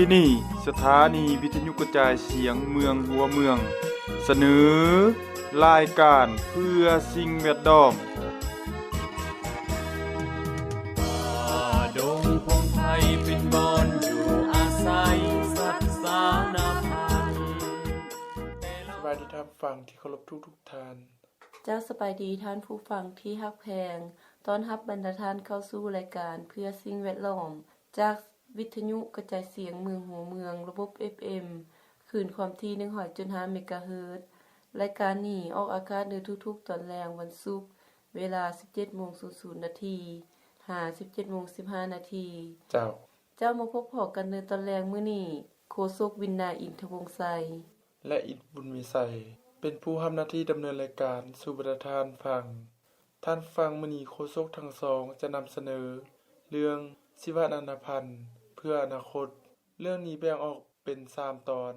ທີ່ນີ້ ສະຖານີວິທະຍຸກະຈາຍສຽງເມືອງຫົວເມືອງ ສະເໜີລາຍການເພື່ອສິ່ງແວດລ້ອມ. ສະບາຍດີທ່ານຜູ້ຟັງທີ່ເຄົາລົບທຸກໆທ່ານ. ເຈົ້າ ສະບາຍດີທ່ານຜູ້ຟັງທີ່ຮັກແພງ. ຕ້ອນຮັບບັນດາທ່ານເຂົ້າສູ່ລາຍການເພື່ອສິ່ງແວດລ້ອມ ຈາກວິທະຍຸກະຈາຍສຽງເມືອງຫົວເມືອງ ລະບົບ ເອັຟເອັມ ຄື້ນຄວາມຖີ່ ໜຶ່ງຮ້ອຍຈຸດຫ້າ ເມກາເຮີດ. ລາຍການນີ້ອອກອາກາດໃນທຸກໆຕອນແລງວັນສຸກ ເວລາ ສິບເຈັດໂມງສູນນາທີ ຫາ ສິບເຈັດໂມງສິບຫ້ານາທີ. ເຈົ້າ ເຈົ້າ ມາພົບພໍ້ກັນໃນຕອນແລງມື້ນີ້ ໂຄສົກ ວິນນາ ອິນທະວົງໄຊ ແລະ ອິດ ບຸນວິໄຊ ເປັນຜູ້ຮັບໜ້າທີ່ດຳເນີນລາຍການສູ່ບັນດາທ່ານຟັງ. ທ່ານຜູ້ຟັງ, ມື້ນີ້ໂຄສົກທັງສອງຈະນຳສະເໜີເລື່ອງຊີວະນານາພັນເພື່ອອະນາຄົດ. ເລື່ອງນີ້ແບ່ງອອກເປັນສາມຕອນ.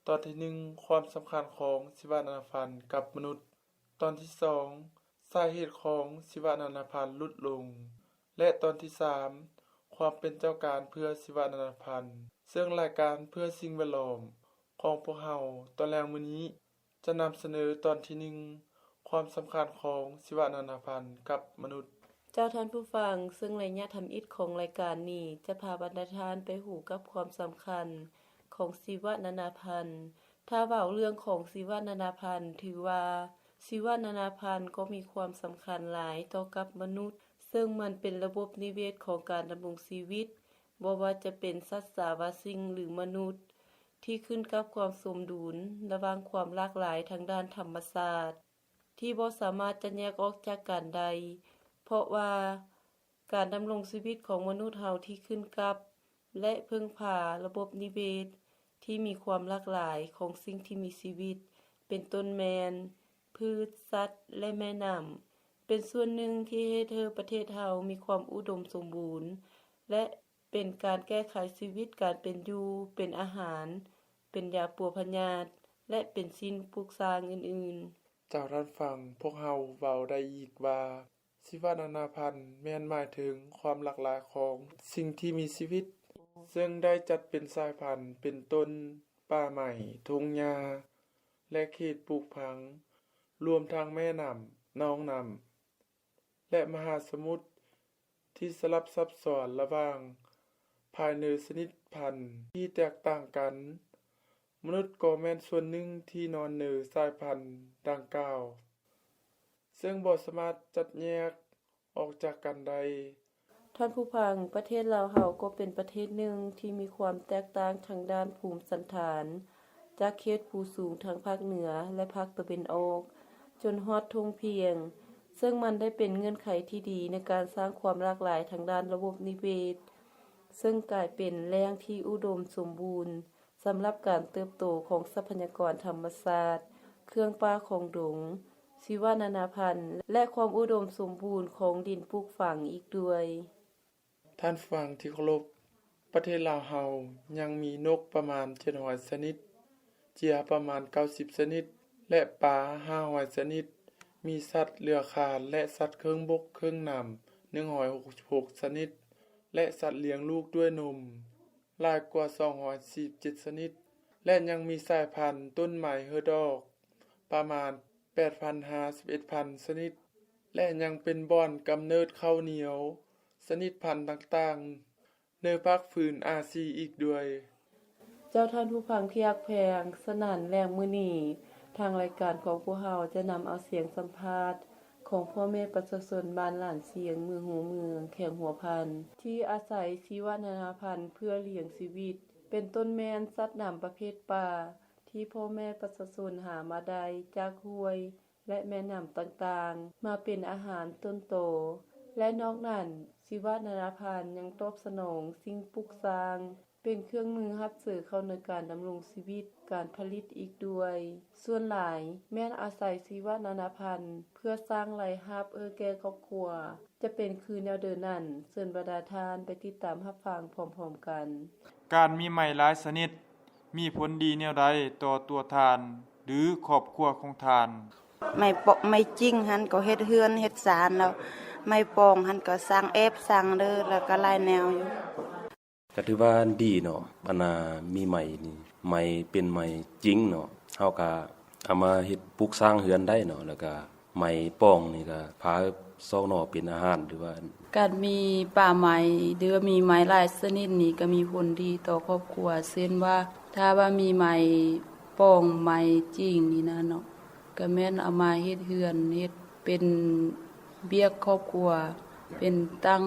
ຕອນທີໜຶ່ງ ຄວາມສຳຄັນຂອງຊີວະນານາພັນກັບມະນຸດ. ຕອນທີສອງ ສາເຫດຂອງຊີວະນານາພັນຫຼຸດລົງ ແລະ ຕອນທີສາມ ຄວາມເປັນເຈົ້າການເພື່ອຊີວະນານາພັນ. ເຊິ່ງລາຍການເພື່ອສິ່ງແວດລ້ອມຂອງພວກເຮົາຕອນແລງມື້ນີ້ ຈະນຳສະເໜີຕອນທີໜຶ່ງ ຄວາມສຳຄັນຂອງຊີວະນານາພັນກັບມະນຸດ. ເຈົ້າ ທ່ານຜູ້ຟັງ, ເຊິ່ງໄລຍະທຳອິດຂອງລາຍການນີ້ ຈະພາບັນດາທ່ານໄປຮູ້ກັບຄວາມສຳຄັນຂອງຊີວະນານາພັນ. ຖ້າເວົ້າເລື່ອງຂອງຊີວະນານາພັນ, ຖືວ່າຊີວະນານາພັນກໍມີຄວາມສຳຄັນຫຼາຍຕໍ່ກັບມະນຸດ, ເຊິ່ງມັນເປັນລະບົບນິເວດຂອງການດຳລົງຊີວິດ, ບໍ່ວ່າຈະເປັນສັດສາວະສິ່ງ ຫຼື ມະນຸດ, ທີ່ຂຶ້ນກັບຄວາມສົມດຸນລະຫວ່າງຄວາມຫຼາກຫຼາຍທາງດ້ານທຳມະຊາດ ທີ່ບໍ່ສາມາດຈະແຍກອອກຈາກກັນໄດ້, ເພາະວ່າການດຳລົງຊີວິດຂອງມະນຸດເຮົາທີ່ຂຶ້ນກັບ ແລະ ເພິ່ງພາລະບົບນິເວດທີ່ມີຄວາມຫຼາກຫຼາຍຂອງສິ່ງທີ່ມີຊີວິດ, ເປັນຕົ້ນແມ່ນ ພືດ, ສັດ ແລະ ແມ່ນ້ຳ, ເປັນສ່ວນໜຶ່ງທີ່ເຮັດໃຫ້ປະເທດເຮົາມີຄວາມອຸດົມສົມບູນ ແລະ ເປັນການແກ້ໄຂຊີວິດການເປັນຢູ່, ເປັນອາຫານ, ເປັນຢາປົວພະຍາດ ແລະ ເປັນສິ່ງປຸກສ້າງອື່ນໆ. ເຈົ້າ ທ່ານຟັງ, ພວກເຮົາເວົ້າໄດ້ອີກວ່າ ຊີວະນານາພັນແມ່ນໝາຍເຖິງຄວາມຫຼາກຫຼາຍຂອງສິ່ງທີ່ມີຊີວິດ, ເຊິ່ງໄດ້ຈັດເປັນສາຍພັນເປັນຕົ້ນ ປ່າໄມ້, ທົ່ງຫຍ້າ ແລະ ເຂດປູກຝັງ, ລວມທັງແມ່ນ້ຳ, ໜອງນ້ຳ ແລະ ມະຫາສະໝຸດ ທີ່ສະຫຼັບສັບສອນລະຫວ່າງພາຍໃນຊະນິດພັນທີ່ແຕກຕ່າງກັນ. ມະນຸດກໍແມ່ນສ່ວນໜຶ່ງທີ່ນອນເໜືອສາຍພັນດັ່ງກ່າວ, ເຊິ່ງບໍ່ສາມາດຈັດແຍກອອກຈາກກັນໄດ້. ທ່ານຜູ້ຟັງ, ປະເທດລາວເຮົາກໍເປັນປະເທດໜຶ່ງທີ່ມີຄວາມແຕກຕ່າງທາງດ້ານພູມສັນຖານ ຈາກເຂດພູສູງທາງພາກເໜືອ ແລະ ພາກຕາເວັນອອກ ຈົນຮອດທົ່ງພຽງ, ເຊິ່ງມັນໄດ້ເປັນເງື່ອນໄຂທີ່ດີໃນການສ້າງຄວາມຫຼາກຫຼາຍທາງດ້ານລະບົບນິເວດ, ເຊິ່ງກາຍເປັນແຫຼ່ງທີ່ອຸດົມສົມບູນ ສຳລັບການເຕີບໂຕຂອງຊັບພະຍາກອນທຳມະຊາດ, ເຄື່ອງປ່າຂອງດົງ, ຊີວະນານາພັນ ແລະ ຄວາມອຸດົມສົມບູນຂອງດິນປູກຝັງອີກດ້ວຍ. ທ່ານຜູ້ຟັງທີ່ເຄົາລົບ, ປະເທດລາວເຮົາຍັງມີນົກປະມານເຈັດຮ້ອຍຊະນິດ, ເຈຍປະມານເກົ້າສິບຊະນິດ ແລະ ປາຫ້າຮ້ອຍຊະນິດ, ມີສັດເລືອຄານ ແລະ ສັດເຄິ່ງບົກເຄິ່ງນ້ຳໜຶ່ງຮ້ອຍຫົກສິບຫົກຊະນິດ ແລະ ສັດລ້ຽງລູກດ້ວຍນົມ ຫຼາຍກວ່າສອງຮ້ອຍສີ່ສິບເຈັດຊະນິດ ແລະ ຍັງມີສາຍພັນຕົ້ນໄມ້ເຮີດອກປະມານແປດພັນຫ້າສິບເອັດພັນຊະນິດ ແລະ ຍັງເປັນບ່ອນກຳເນີດເຂົ້າໜຽວຊະນິດພັນຕ່າງໆ ໃນພາກພື້ນອາຊີອີກດ້ວຍ. ເຈົ້າ ທ່ານຜູ້ຟັງທີ່ຮັກແພງ, ສະນັ້ນແລງມື້ນີ້ ທາງລາຍການຂອງພວກເຮົາຈະນຳເອົາສຽງສຳພາດຂອງພໍ່ແມ່ປະຊາຊົນບ້ານຫຼານຊຽງ ເມືອງຫົວເມືອງ ແຂວງຫົວພັນ ທີ່ອາໄສຊີວະນານາພັນເພື່ອລ້ຽງຊີວິດ ເປັນຕົ້ນແມ່ນສັດນ້ຳປະເພດປາ ທີ່ພໍ່ແມ່ປະຊາຊົນຫາມາໄດ້ຈາກຫ້ວຍ ແລະ ແມ່ນ້ຳຕ່າງໆ ມາເປັນອາຫານຕົ້ນຕໍ ແລະ ນອກນັ້ນ ຊີວະນານາພັນຍັງຕອບສະໜອງສິ່ງປຸກສ້າງ ເປັນເຄື່ອງມືຮັບໃຊ້ເຂົ້າໃນການດຳລົງຊີວິດ, ການຜະລິດອີກດ້ວຍ. ສ່ວນຫຼາຍແມ່ນອາໄສຊີວະນານາພັນເພື່ອສ້າງລາຍຮັບໃຫ້ແກ່ຄອບຄົວ. ຈະເປັນຄືແນວໃດນັ້ນ, ເຊີນບັນດາທ່ານໄປຕິດຕາມຮັບຟັງພ້ອມໆກັນ. ການມີໄມ້ຫຼາຍຊະນິດ ມີຜົນດີແນວໃດຕໍ່ຕົວທ່ານ ຫຼື ຄອບຄົວຂອງທ່ານ? ໄມ້ເປາະ ໄມ້ຈິ້ງຫັ້ນກໍເຮັດເຮືອນເຮັດຊານແລ້ວ, ໄມ້ປອງຫັ້ນກໍສ້າງແອບສ້າງເດີ ແລ້ວກໍຫຼາຍແນວຢູ່. ກໍຖືວ່າດີເນາະ ອັນນ່າມີໄມ້ນີ້ ໄມ້ເປັນໄມ້ຈິງເນາະ ເຮົາກໍເອົາມາເຮັດປຸກສ້າງເຮືອນໄດ້ເນາະ ແລ້ວກໍໄມ້ປ່ອງນີ້ກໍພາຊອກໜໍ່ເປັນອາຫານ ຫຼືວ່າ ການມີປ່າໄມ້ ຫຼືວ່າມີໄມ້ຫຼາຍຊະນິດນີ້ກໍມີຜົນດີຕໍ່ຄອບຄົວ ເຊັ່ນວ່າ ຖ້າວ່າມີໄມ້ປ່ອງ ໄມ້ຈິງນີ້ນະເນາະ ກໍແມ່ນເອົາມາເຮັດເຮືອນ ເຮັດເປັນວຽກຄອບຄົວ ເປັນຕັ້ງ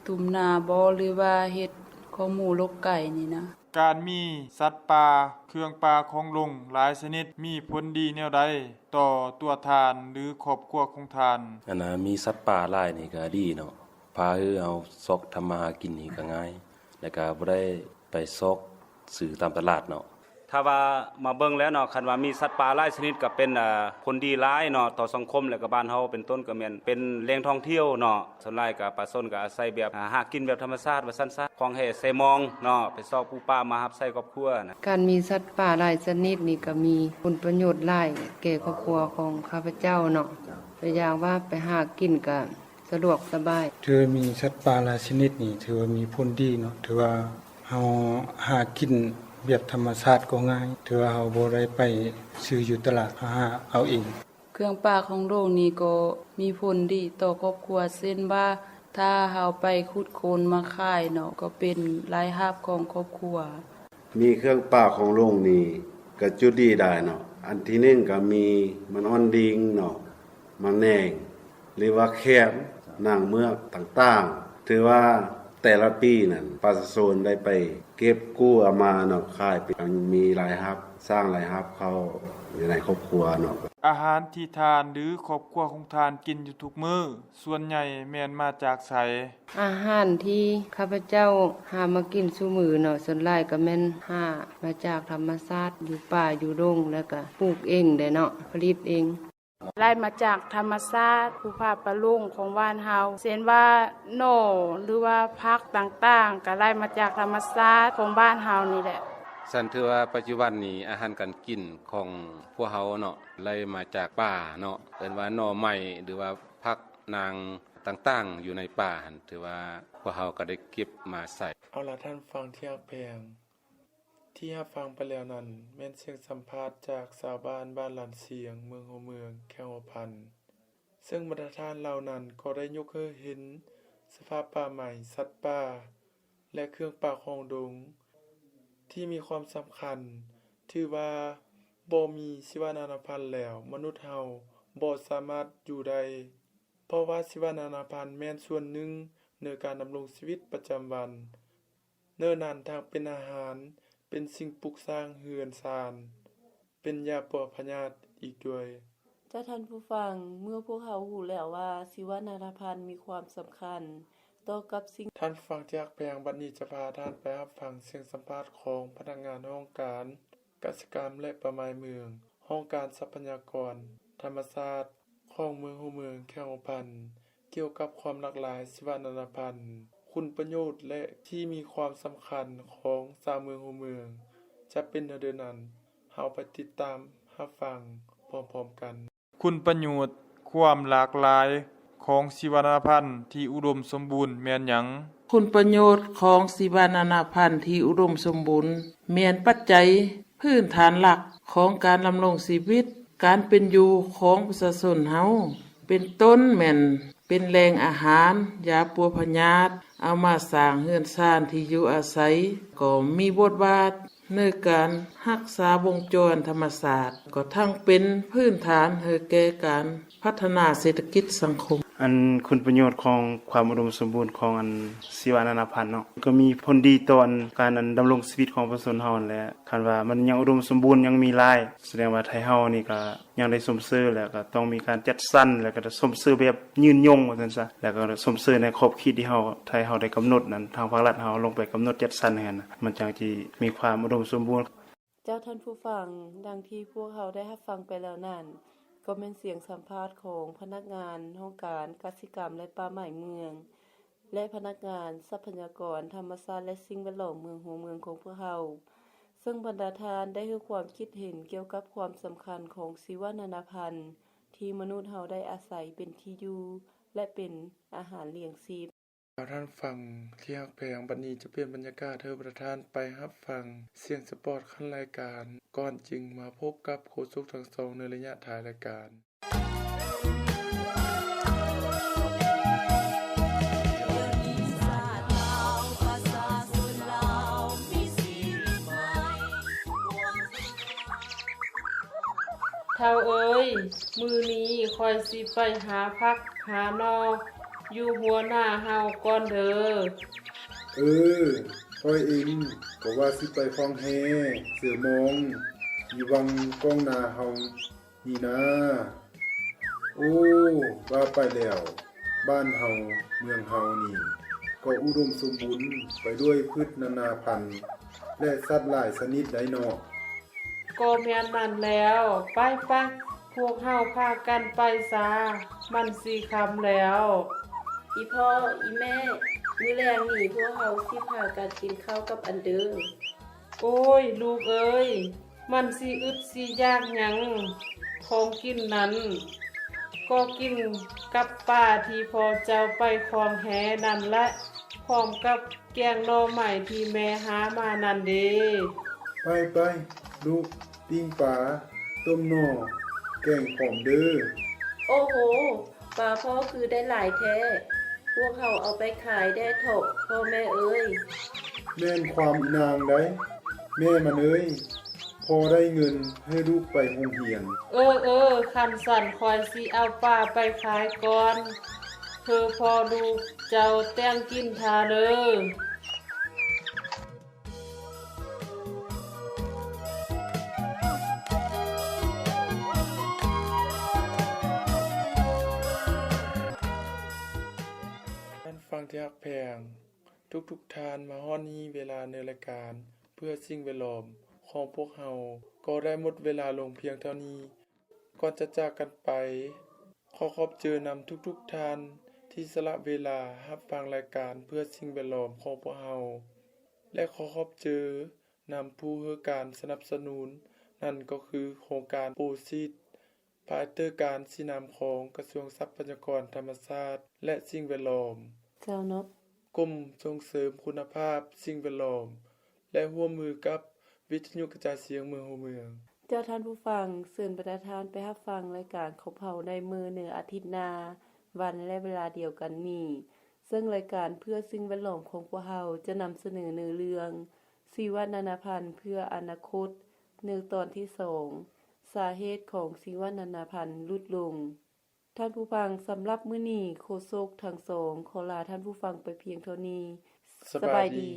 ທຸ່ມນາບໍ ຫຼືວ່າເຮັດຄອກໝູລົກໄກ່ນີ້ນະ. ການມີສັດປ່າ ເຄື່ອງປ່າຂອງດົງຫຼາຍຊະນິດ ມີຜົນດີແນວໃດຕໍ່ຕົວທ່ານ ຫຼື ຄອບຄົວຂອງທ່ານ? ອັນນ່າ ມີສັດປ່າຫຼາຍນີ້ກໍດີເນາະ ພາໃຫ້ເຮົາຊອກທຳມາຫາກິນນີ້ກໍງ່າຍ ແລ້ວກໍບໍ່ໄດ້ໄປຊອກຊື້ຕາມຕະຫຼາດເນາະ. ຖ້າວ່າມາເບິ່ງແລ້ວເນາະ ຄັນວ່າມີສັດປ່າຫຼາຍຊະນິດກໍເປັນ ເອີ ຜົນດີຫຼາຍເນາະ ຕໍ່ສັງຄົມ ແລ້ວກໍບ້ານເຮົາເປັນຕົ້ນ ກໍແມ່ນເປັນແຫຼ່ງທ່ອງທ່ຽວເນາະ. ສ່ວນຫຼາຍກໍປະຊາຊົນກໍອາໄສແບບ ຫາ ຫາກິນແບບທຳມະຊາດວ່າຊັ້ນຊະ ຂອງແຮ່ໃສ່ມອງເນາະ ໄປຊອກປູກປ່າມາຮັບໃຊ້ຄອບຄົວນະ. ການມີສັດປ່າຫຼາຍຊະນິດນີ້ກໍມີຜົນປະໂຫຍດຫຼາຍແກ່ຄອບຄົວຂອງຂ້າພະເຈົ້າເນາະ ຕົວຢ່າງວ່າໄປຫາກິນກໍສະດວກສະບາຍ. ຖືວ່າມີສັດປ່າຫຼາຍຊະນິດນີ້ ຖືວ່າມີຜົນດີເນາະ ຖືວ່າເຮົາຫາກິນແບບທຳມະຊາດກໍງ່າຍ ຖືວ່າເຮົາບໍ່ໄດ້ໄປຊື້ຢູ່ຕະຫຼາດ ເຮົາຫາເອົາເອງ. ເຄື່ອງປ່າຂອງດົງນີ້ກໍມີຜົນດີຕໍ່ຄອບຄົວ ເຊັ່ນວ່າ ຖ້າເຮົາໄປຂຸດຄົ້ນມາຂາຍເນາະ ກໍເປັນລາຍຮັບຂອງຄອບຄົວ. ມີເຄື່ອງປ່າຂອງດົງນີ້ກໍຈຸດດີຫຼາຍເນາະ ອັນທີໜຶ່ງກໍມີໝາກອ່ອນດິງເນາະ ໝາກແໜງ ຫຼືວ່າແຄມ ໜັງເມືອກຕ່າງໆ ຖືວ່າແຕ່ລະປີນັ້ນ ປະຊາຊົນໄດ້ໄປເກັບກູ້ເອົາມາເນາະ ຂາຍ ຍັງມີລາຍຮັບ ສ້າງລາຍຮັບເຂົ້າຢູ່ໃນຄອບຄົວເນາະ. ອາຫານທີ່ທ່ານ ຫຼື ຄອບຄົວຂອງທ່ານກິນຢູ່ທຸກມື້ ສ່ວນໃຫຍ່ແມ່ນມາຈາກໃສ? ອາຫານທີ່ຂ້າພະເຈົ້າຫາມາກິນຊຸມື້ເນາະ ສ່ວນຫຼາຍກໍແມ່ນຫາມາຈາກທຳມະຊາດ ຢູ່ປ່າຢູ່ດົງ ແລ້ວກໍປູກເອງໄດ້ເນາະ ຜະລິດເອງ. ໄລ່ມາຈາກທຳມະຊາດ ປູກຜາປ່າດົງຂອງບ້ານເຮົາ ເຊັ່ນວ່າໜໍ່ ຫຼືວ່າຜັກຕ່າງໆ ກໍໄລ່ມາຈາກທຳມະຊາດຂອງບ້ານເຮົານີ້ແຫຼະ. ຊັ້ນຖືວ່າປັດຈຸບັນນີ້ ອາຫານການກິນຂອງພວກເຮົາເນາະ ໄລ່ມາຈາກປ່າເນາະ ເອີ້ນວ່າໜໍ່ໄມ້ ຫຼືວ່າຜັກນາງຕ່າງໆ ຢູ່ໃນປ່າຫັ້ນ ຖືວ່າພວກເຮົາກໍໄດ້ເກັບມາໃຊ້. ເອົາລະ ທ່ານຜູ້ຟັງທີ່ຮັກແພງ, ທີ່ຮັບຟັງໄປແລ້ວນັ້ນ ແມ່ນສຽງສຳພາດຈາກຊາວບ້ານ ບ້ານລານຊຽງ ເມືອງຫົວເມືອງ ແຂວງຫົວພັນ, ເຊິ່ງບັນດາທ່ານເຫຼົ່ານັ້ນກໍໄດ້ຍົກໃຫ້ເຫັນສະພາບປ່າໄມ້, ສັດປ່າ ແລະ ເຄື່ອງປ່າຂອງດົງ ທີ່ມີຄວາມສຳຄັນ, ຖືວ່າບໍ່ມີຊີວະນານາພັນແລ້ວ ມະນຸດເຮົາບໍ່ສາມາດຢູ່ໄດ້, ເພາະວ່າຊີວະນານາພັນແມ່ນສ່ວນໜຶ່ງໃນການດຳລົງຊີວິດປະຈຳວັນ. ເນີ້ນນັ້ນທັງເປັນອາຫານ, ເປັນສິ່ງປຸກສ້າງເຮືອນຊານ, ເປັນຢາປົວພະຍາດອີກດ້ວຍ. ເຈົ້າທ່ານຜູ້ຟັງ, ເມື່ອພວກເຮົາຮູ້ແລ້ວວ່າຊີວະນານາພັນມີຄວາມສຳຄັນຕໍ່ກັບສິ່ງ. ທ່ານຜູ້ຟັງທີ່ຮັກແພງ, ບັດນີ້ຈະພາທ່ານໄປຮັບຟັງສຽງສຳພາດຂອງພະນັກງານຫ້ອງການກະສິກຳ ແລະ ປ່າໄມ້ເມືອງ, ຫ້ອງການຊັບພະຍາກອນທຳມະຊາດ ຂອງເມືອງຫົວເມືອງ ແຂວງຫົວພັນ ກ່ຽວກັບຄວາມຫຼາກຫຼາຍຊີວະນານາພັນ, ຄຸນປະໂຫຍດ ແລະ ທີ່ມີຄວາມສຳຄັນຂອງຊາວເມືອງຫົວເມືອງ ຈະເປັນແນວໃດນັ້ນ, ເຮົາໄປຕິດຕາມຮັບຟັງພ້ອມໆກັນ. ຄຸນປະໂຫຍດ, ຄວາມຫຼາກຫຼາຍຂອງຊີວະນານາພັນທີ່ອຸດົມສົມບູນແມ່ນຫຍັງ? ຄຸນປະໂຫຍດຂອງຊີວະນານາພັນທີ່ອຸດົມສົມບູນ ແມ່ນປັດໄຈພື້ນຖານຫຼັກຂອງການດຳລົງຊີວິດ, ການເປັນຢູ່ຂອງປະຊາຊົນເຮົາ ເປັນຕົ້ນແມ່ນເປັນແຫຼ່ງອາຫານ, ຢາປົວພະຍາດ, ເອົາມາສ້າງເຮືອນຊານທີ່ຢູ່ອາໄສ, ກໍມີບົດບາດໃນການຮັກສາວົງຈອນທຳມະຊາດ, ກໍທັງເປັນພື້ນຖານໃຫ້ແກ່ການພັດທະນາເສດຖະກິດສັງຄົມ. ອັນຄຸນປະໂຫຍດຂອງຄວາມອຸດົມສົມບູນຂອງອັນຊີວະນານາພັນເນາະ, ກໍມີຜົນດີຕໍ່ອັນການອັນດຳລົງຊີວິດຂອງປະຊາຊົນເຮົາຫັ້ນແຫຼະ. ຄັນວ່າມັນຍັງອຸດົມສົມບູນ ຍັງມີຫຼາຍ ສະແດງວ່າໄທເຮົານີ້ກໍຍັງໄດ້ຊົມເຊີຍ ແລ້ວກໍຕ້ອງມີການຈັດສັນ ແລ້ວກໍຊົມເຊີຍແບບຍືນຍົງວ່າຊັ້ນຊະ, ແລ້ວກໍຊົມເຊີຍໃນຂອບເຂດທີ່ເຮົາ ໄທເຮົາໄດ້ກຳນົດນັ້ນ ທາງພາກລັດເຮົາລົງໄປກຳນົດຈັດສັນໃຫ້ຫັ້ນນະ ມັນຈັ່ງຊິມີຄວາມອຸດົມສົມບູນ. ເຈົ້າທ່ານຜູ້ຟັງ, ດັ່ງທີ່ພວກເຮົາໄດ້ຮັບຟັງໄປແລ້ວນັ້ນ ກໍແມ່ນສຽງສຳພາດຂອງພະນັກງານຫ້ອງການກະສິກຳ ແລະ ປ່າໄມ້ເມືອງ ແລະ ພະນັກງານຊັບພະຍາກອນທຳມະຊາດ ແລະ ສິ່ງແວດລ້ອມເມືອງຫົວເມືອງຂອງພວກເຮົາ, ເຊິ່ງບັນດາທ່ານໄດ້ໃຫ້ຄວາມຄິດເຫັນກ່ຽວກັບຄວາມສຳຄັນຂອງຊີວະນານາພັນທີ່ມະນຸດເຮົາໄດ້ອາໄສເປັນທີ່ຢູ່ ແລະ ເປັນອາຫານລ້ຽງຊີບ. ເຈົ້າທ່ານຜູ້ຟັງທີ່ຮັກແພງ, ບັດນີ້ຈະປ່ຽນບັນຍາກາດໃຫ້ທ່ານໄປຮັບຟັງສຽງສະປອດຂັ້ນລາຍການ ກ່ອນຈຶ່ງມາພົບກັບໂຄສົກທັງສອງໃນໄລຍະທ້າຍລາຍການ. ເຖົ້າເອີຍ, ມື້ນີ້ຂ້ອຍຊິໄປຫາຜັກຫາໜໍ່ຢູ່ຫົວໜ້າເຮົາກ່ອນເດີ. ເອີ, ຂ້ອຍເອງກໍວ່າຊິໄປຄອງແຮ່ເສືອມອງ ຢູ່ວັງກ້ອງນາເຮົານີ້ນາ. ໂອ້, ວ່າໄປແລ້ວ ບ້ານເຮົາເມືອງເຮົານີ້ກໍອຸດົມສົມບູນໄປດ້ວຍພືດນານາພັນ ແລະ ສັດຫຼາຍຊະນິດໃດ໋ເນາະ. ກໍແມ່ນນັ້ນແລ້ວ. ໄປໆ, ພວກເຮົາພາກັນໄປຊາ, ມັນຊິຄ່ຳແລ້ວ. ອີພໍ່, ອີແມ່, ມື້ແລງນີ້ພວກເຮົາຊິພາກັນກິນເຂົ້າກັບອັນເດີ. ໂອ້ຍ, ລູກເອີຍ, ມັນຊິອຶດຊິຢາກຫຍັງ, ຂອງກິນນັ້ນກໍກິນກັບປາທີ່ພໍ່ເຈົ້າໄປຄອງແຮ່ນັ້ນແຫຼະ, ພ້ອມກັບແກງໜໍ່ໄມ້ທີ່ແມ່ຫາມານັ້ນເດ. ໄປໆ, ລູກ, ປີ້ງປາ, ຕົ້ມໜໍ່, ແກງພ້ອມເດີ. ໂອ້ໂຫ, ປາພໍ່ຄືໄດ້ຫຼາຍແທ້. ພວກເຮົາເອົາໄປຂາຍແດ່ເຖາະ ພໍ່ແມ່ເອີຍ. ແມ່ນຄວາມອີນາງໃດ໋ ແມ່ມັນເອີຍ, ພໍໄດ້ເງິນໃຫ້ລູກໄປໂຮງຮຽນ. ເອີໆ, ຄັນຊັ້ນຂ້ອຍຊິເອົາປາໄປຂາຍກ່ອນ, ເພື່ອພໍ່ລູກເຈົ້າແຕ່ງກິນຖ້າເລີ. ທ່ານຜູ້ຟັງທີ່ຮັກແພງ, ທຸກໆທ່ານ, ມາຮອດນີ້ເວລາໃນລາຍການເພື່ອສິ່ງແວດລ້ອມຂອງພວກເຮົາກໍໄດ້ໝົດເວລາລົງພຽງເທົ່ານີ້. ກ່ອນຈະຈາກກັນໄປ, ຂໍຂອບໃຈນຳທຸກໆທ່ານທີ່ສະຫຼະເວລາຮັບຟັງລາຍການເພື່ອສິ່ງແວດລ້ອມຂອງພວກເຮົາ ແລະ ຂໍຂອບໃຈນຳຜູ້ໃຫ້ການສະໜັບສະໜູນ, ນັ້ນກໍຄືໂຄງການໂປຊິດ ພາຍໃຕ້ການຊີ້ນຳຂອງກະຊວງຊັບພະຍາກອນທຳມະຊາດ ແລະ ສິ່ງແວດລ້ອມ. ເຈົ້າເນາະ. ກົມສົ່ງເສີມຄຸນນະພາບສິ່ງແວດລ້ອມ ແລະ ຮ່ວມມືກັບວິທະຍຸກະຈາຍສຽງເມືອງຫົວເມືອງ. ເຈົ້າທ່ານຜູ້ຟັງ, ເຊີນບັນດາທ່ານໄປຮັບຟັງລາຍການຂອງພວກເຮົາໃນມື້ໃນອາທິດໜ້າ, ວັນ ແລະ ເວລາດຽວກັນນີ້. ເຊິ່ງລາຍການເພື່ອສິ່ງແວດລ້ອມຂອງພວກເຮົາຈະນຳສະເໜີໃນເລື່ອງ ຊີວະນານາພັນເພື່ອອະນາຄົດ ໃນຕອນທີສອງ ສາເຫດຂອງຊີວະນານາພັນຫຼຸດລົງ. ທ່ານຜູ້ຟັງ, ສຳລັບມື້ນີ້ ໂຄສົກທັງສອງຂໍລາທ່ານຜູ້ຟັງໄປພຽງເທົ່ານີ້. ສະບາຍດີ.